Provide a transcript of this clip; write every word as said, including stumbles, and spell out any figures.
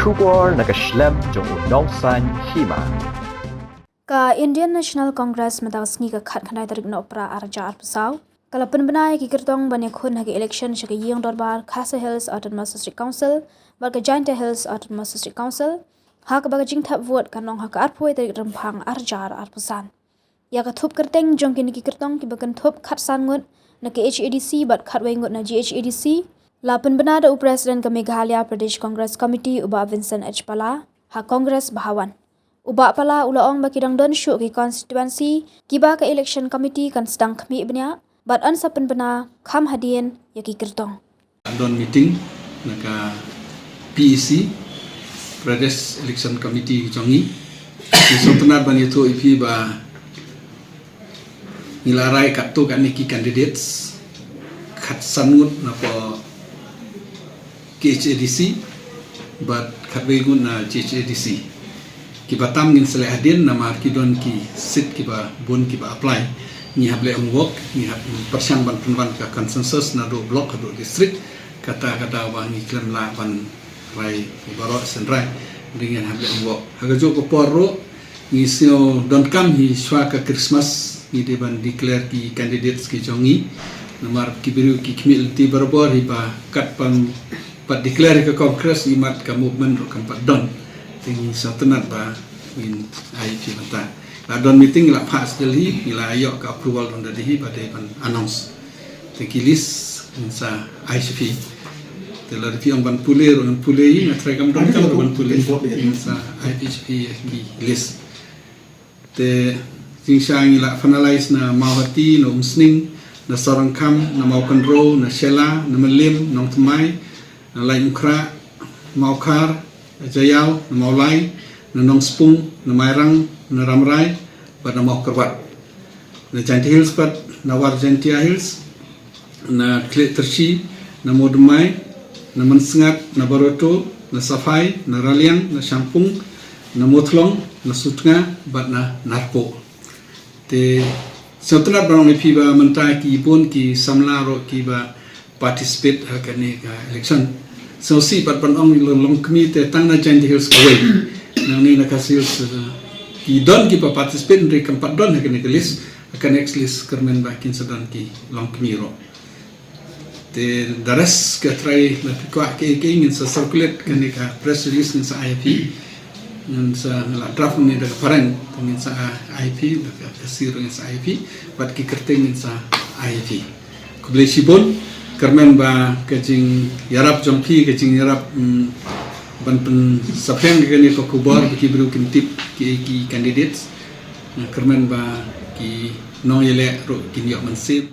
Khubor na ka shlem jong u Nongsaiñ Hima. Ka Indian National Congress mynta ka sngi ka khatkhyndai tarik Nohprah arhajar arphew saw ka la pynbna ïa ki kyrtong ban ïakhun ha ka election sha ka ïing dorbar Khasi Hills Autonomous District Council bad ka Jaintia Hills Autonomous District Council, ha kaba ka jingthep vote kan long ha ka arphew tarik Rymphang arhajar arphew san. Ïa ka thup kyrteng jong kine ki kyrtong kiba kynthup khatsan ngut na ka H A D C bad khatwei ngut na G H A D C la pynbna da u President ka Meghalaya Pradesh Congress Committee u Bah Vincent H Pala ha Congress Bhawan. U Bah Pala u la ong ba ki dang don shuh ki constituency kiba ka election committee kan sdang khmih bniah bad yn sa pynbna kham hadien ïa ki kyrtong. Don meeting na ka P E C, Pradesh Election Committee jong ngi. Ngi sngewtynnat ban ïathuh ïa phi ba ngi la rai katto katne ki candidates, khatsan ngut na poh K H A D C bad khatwei ngut na G H A D C. Kiba tam ngin sa leh hadien namar ki don ki seat kiba bun kiba apply. Ngi hap leh homework, ngi hap pyrshang ban pynban ka consensus naduh block haduh district. Kata kata ba ngi khlem lah ban rai baroh shen rai. Dei ngi hap leh homework. Ha kajuh ka por ruh ngi sngew donkam hi shuwa ka Christmas ngi dei ban declare ki candidates ki jong ngi. Namar ki briew ki khmih lynti barabor hi ba kat ban pat declare ka Congress imat ka movement ruh kam pat don. Te ngi sngewtynnat ba ngin ai phi mynta. La don meeting la pass Delhi, ngi la ïoh ka approval don Delhi ba dei ban announce. Te ki list ngin sa ai sha phi. Te lada phi ong ban pule ruh ngin pule hi, nga trai kam donkam ruh ban pule. Ngin sa ai phi sha phi ki list. Te jingshisha ngi la finalize na Mawhati, na Umsning, na Sohryngkham, na Mawkynrew, na Shella, na Mylliem, Nongthymmai, na Laitumkhrah, Mawkhar, Jaïaw, na Mawlai, na Nongspung, na Mairang, na Rambrai bad na Mawkyrwat. Na Jaintia Hills pat, na War Jaintia Hills, na Khliehtyrshi, na Mawdymmai, na Mynsngat, na Baroto, na Saphai, na Raliang, na Shangpung, na Mawthlong, na Sutnga bad na Narpuh. Te sngewtynnat ban ong ïa phi ba mynta ki bun ki samla ruh kiba participate ha kane ka election. Sngewsih pat ban ong long, long kmie te tang na Jaintia Hills kawei. Nangne na Khasi Hills, eh, ki don kiba participate hynrei kam pat don ha kane ka list. Ha ka next list kyrmen ba kin sa don ki long kmie ruh. Te da rest ka trai la phi kwah kaei kaei ngin sa circulate kane ka press release ngin sa ai phi. Ngin sa la draft ne da ka phareng ngin sa ai phi, da ka Khasi ruh ngin sa ai phi. Bad ki kyrteng ngin sa ai phi. Khublei shibun, kyrmen ba ka jingïarap jong phi, ka jingïarap, mm, ban pynsaphriang kane ka khubor ba ki briew kin tip ki, ki candidates. Kyrmen ba ki nongïaleh ruh kin ïoh mynsiem.